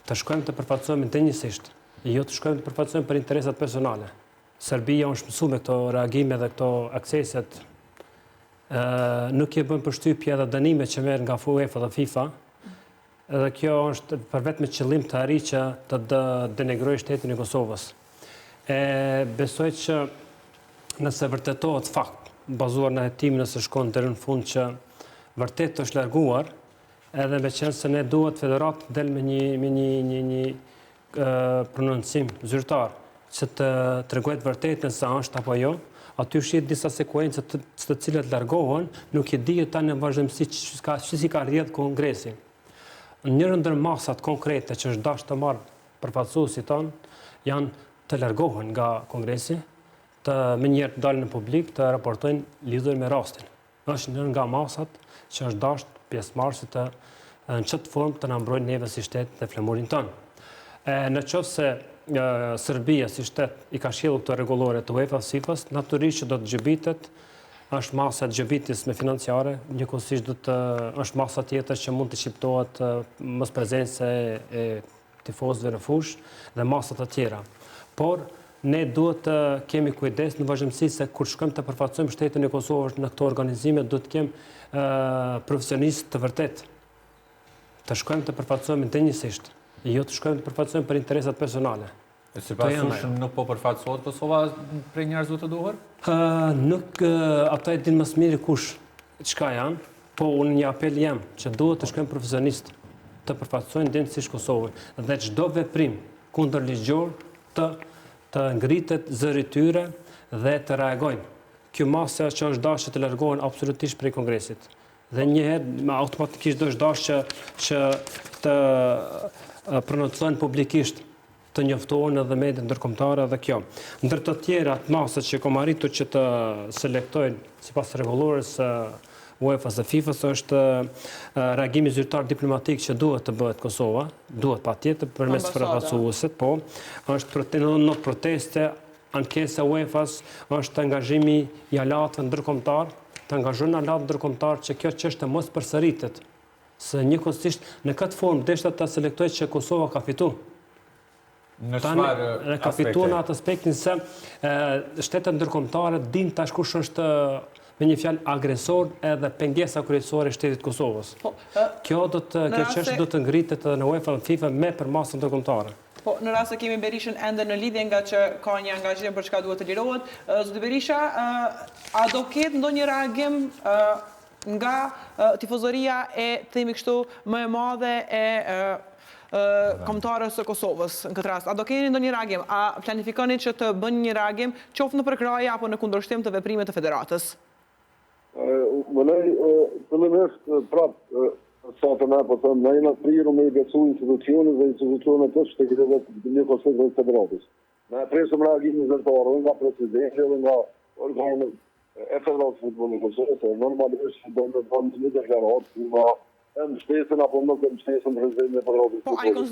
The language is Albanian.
Të shkojmë të përfaqësohemi denjësisht, jo të shkojmë të përfaqësojmë për interesat personale. Serbia është mësu me këto reagime dhe këto akseset. Nuk i bën përshtypje edhe dënime që merr nga UEFA dhe FIFA. Edhe kjo është për vetëm qëllim të arrijë që të denigrojë shtetin e Kosovës. E besoj që nëse vërtetohet fakt, bazuar në hetimin nëse shkon deri në fund që vërtet është larguar, edhe meqenëse ne duhet federata të del me një, me një, një, një prononcim zyrtar që të tregojë të vërtetën se është apo jo, aty shihet disa sekuenca të, të cilat largohen, nuk e dihet tani në vazhdimësi që ka që si ka rrjedh kongresi. Njëra ndër masat konkrete që është dashur të marrë përfaqësuesit tonë janë të largohen nga kongresi, të menjëherë të dalin në publik, të raportojnë lidhur me rastin. Është një nga masat që është dashtë pjesëmarrësit të në qëtë formë të na mbrojnë neve si shtet dhe flamurin tonë. E, në qoftë se Serbia si shtet i ka shkelur këto rregullore të UEFA-s, FIFA-s, natyrisht që do të gjobitet, është masa e gjobitjes me financiare, njëkohësisht do të është masa tjetër që mund të shqiptohet mosprezencë e tifozëve në fushë dhe masa të tjera. Por, ne duhet të kemi kujdes në vazhdimësi se kur shkojmë të përfaqësojmë shtetin e Kosovës në këto organizime, duhet të kemi profesionistë të vërtetë. Të shkojmë të përfaqësojmë denjësisht, jo të shkojmë të përfaqësojmë për interesat personale. E sipas jush nuk po përfaqësohet Kosova prej njerëzve të duhur? Nuk, ata e din më së miri kush çka janë, po unë një apel jam që duhet të shkojnë profesionistë të përfaqësojnë denjësisht Kosovën dhe çdo veprim kundërligjor të të ngritet zëri tyre dhe të reagojnë. Kjo masa që është dashur të largohen absolutisht prej kongresit. Dhe njëherë automatikisht do është dashur që që të prononcohen publikisht të njoftohen edhe mediat ndërkombëtare dhe kjo. Ndër të tjera, masat që kam arritur që të selektojnë sipas rregullores së UEFA-s dhe FIFA-s është reagimi zyrtar diplomatik që duhet të bëhet Kosova, duhet patjetër përmes përfaqësuesit, po, është notë proteste, ankesa UEFA-s, është angazhimi i aleatëve ndërkombëtar, të angazhojnë aleatët ndërkombëtar që kjo çështje mos përsëritet. Se njëkohësisht në këtë formë deshta ta selektoj që Kosova ka fitu. Në çfarë aspekti? Ka fitu në atë aspektin se shtetet ndërkombëtare din tash kush është me një fjalë agresor edhe pengesa kryesore e shtetit Kosovës. Po, kjo do të kjo çështje do të ngritet edhe në UEFA dhe FIFA me përmasa ndërkombëtare. Po, në rast se kemi Berishën ende në lidhje nga që ka një angazhim për çka duhet të lirohet, zoti Berisha, a do ketë ndonjë reagim nga tifozoria e themi kështu më e madhe e kombëtares së Kosovës në këtë rast. A do keni ndonjë reagim? A planifikoni që të bëni një reagim qoftë në përkrahje apo në kundërshtim të veprimit të federatës? Mendoj fillimisht prap sa të na po them, ne jena prirur me i besu institucionet dhe institucionet të shtetit dhe njëkohësisht dhe federatës. Ne presim reagimin zyrtar edhe nga presidenti edhe nga organet e Federatës së Futbollit të Kosovës, e normalisht do të bëjmë një deklaratë ku na e mbështesin apo nuk e mbështesin presidentin e Federatës së Po, Futbollit.